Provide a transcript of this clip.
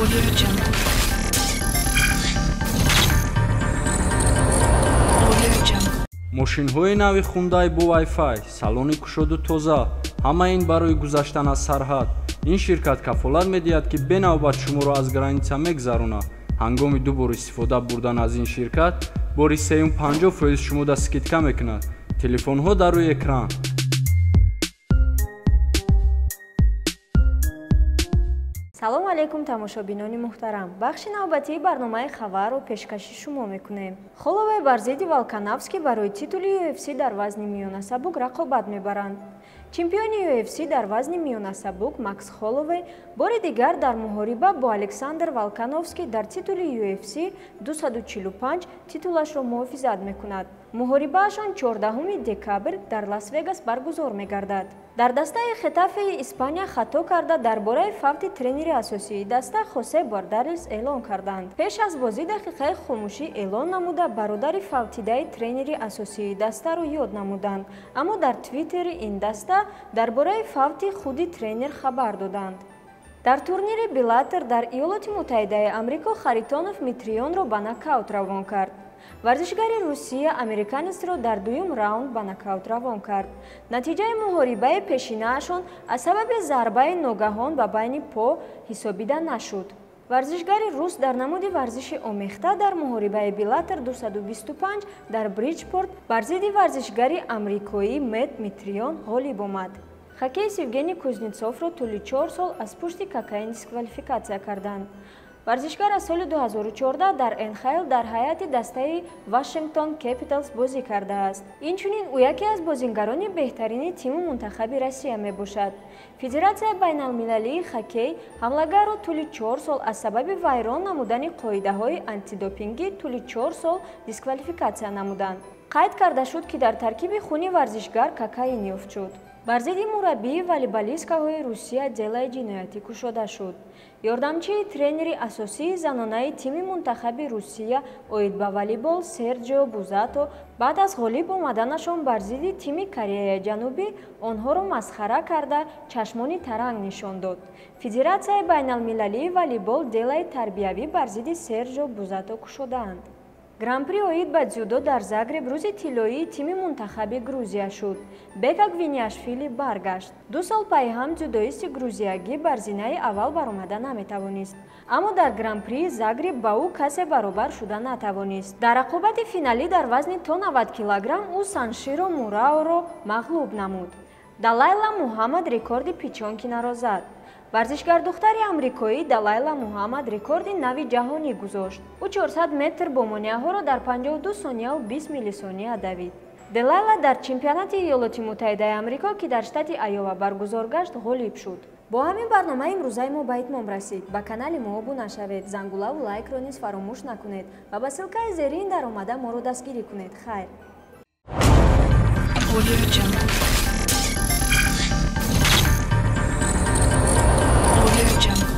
Audio Jungle. Audio Jungle. Мошинҳои нави Хундай бо Wi-Fi, салони кушоду тоза, ҳама ин барои гузаштан аз сарҳад. Ин ширкат кафолат медиҳад, ки бенавбат шуморо аз граница мегзаронад. Ҳангоми ду бор истифода бурдан аз ин ширкат, бори сеюм 50% шумода скидка мекунад. Телефонҳо дар рӯи экран. Салом алейкум, тамошобинони муҳтарам. Бахши навбатии барномаи хабарро пешкаши шумо мекунем. Холовей бар зидди Волкановский барои титули UFC дар вазни миёнасабук рақобат мебаранд. Чемпиони UFC дар вазни миёнасабук Макс Холовей бори дигар дар муҳориба бо Александр Волкановский дар титули UFC 245 титулашро муҳофизат мекунад. Муҳорибаашон 14 декабр дар Лас-Вегас баргузор мегардад. Дар дастаи Хетафеи Испания хато карда дар бораи фавти тренери асосии даста Хосе Бордарис эълон карданд. Пеш аз бозӣ дақиқаи хомӯшӣ эълон намуда бародари фавтидаи тренери асосии дастаро ёд намуданд, аммо дар твиттери ин даста дар бораи фавти худи тренер хабар доданд. Дар турнири Беллатор дар Иёлоти Муттаҳидаи Амрико Харитонов Митрионро ба нокаут равон кард. Варзишгари Русия американецро дар дуюм раунд ба нокаут равон кард. Натиҷаи муҳорибаи пешинаашон аз сабаби зарбаи ногаҳон ба байни по ҳисобида нашуд. Варзишгари рус дар намуди варзиши омехта дар муҳорибаи Беллатор 225 дар Бриҷпорт бар зидди варзишгари амрикоӣ Мэтт Митрион ғолиб омад. Хоккеист Евгений Кузнецовро тӯли 4 сол аз пушти кокаин дисквалификатсия карданд. Варзишгар аз соли 2014 дар НХЛ дар ҳайати дастаи Вашингтон Кэпиталс бозӣ кардааст. Инчунин ӯ яке аз бозингарони беҳтарини тиму мунтахаби Россия мебошад. Федератсияи байналмилалии хоккей ҳамлагарро тӯли 4 сол аз сабаби вайрон намудани қоидаҳои антидопингӣ тӯли 4 сол дисквалификатсия намуданд. Қайд карда шуд, ки дар таркиби хуни варзишгар кокаин ёфт шуд. Бар зидди мураббии волейболисткаҳои Русия делаи ҷиноятӣ кушода шуд. Ёрдамчии тренери асосии занонаи тими мунтахаби Русия оид ба волейбол Серҷио Бузато баъд аз ғолиб омаданашон бар зидди тими Кореяи Ҷанубӣ онҳоро масхара карда чашмони таранг нишон дод. Федератсияи байналмилалии волейбол делаи тарбиявӣ бар зидди Серҷио Бузато кушодаанд. Гран-при оид ба дзюдо дар Загреб рӯзи тиллоии тими мунтахаби Грузия шуд. Бека Гвиниашвили баргашт. 2 сол пайҳам дзюдоисти грузиягӣ бар зинаи аввал баромада наметавонист. Аммо дар Гран-прии Загреб ба ӯ касе баробар шуда натавонист. Дар рақобати финалӣ дар вазни то 90 килограмм ӯ Санширо Мураоро мағлуб намуд. Далайла Муҳаммад рекорди Пичонкинаро зад. Варзишгардухтари амрикоӣ Далайла Муҳаммад рекорди нави ҷаҳонӣ гузошт. Ӯ 400 метр бо монеаҳоро дар 52 сонияву 20 миллисония давид. Делайла дар чемпионати Иёлоти Муттаҳидаи Амрико, ки дар штати Айова баргузор гашт, ғолиб шуд. Бо ҳамин барномаи имрӯзаи мо ба итмом расид. Ба канали мо обуна шавед, зангулаву лайкро низ фаромӯш накунед ва ба ссилкаи зерин даромада моро дастгирӣ кунед. Хайр. Audio Jungle.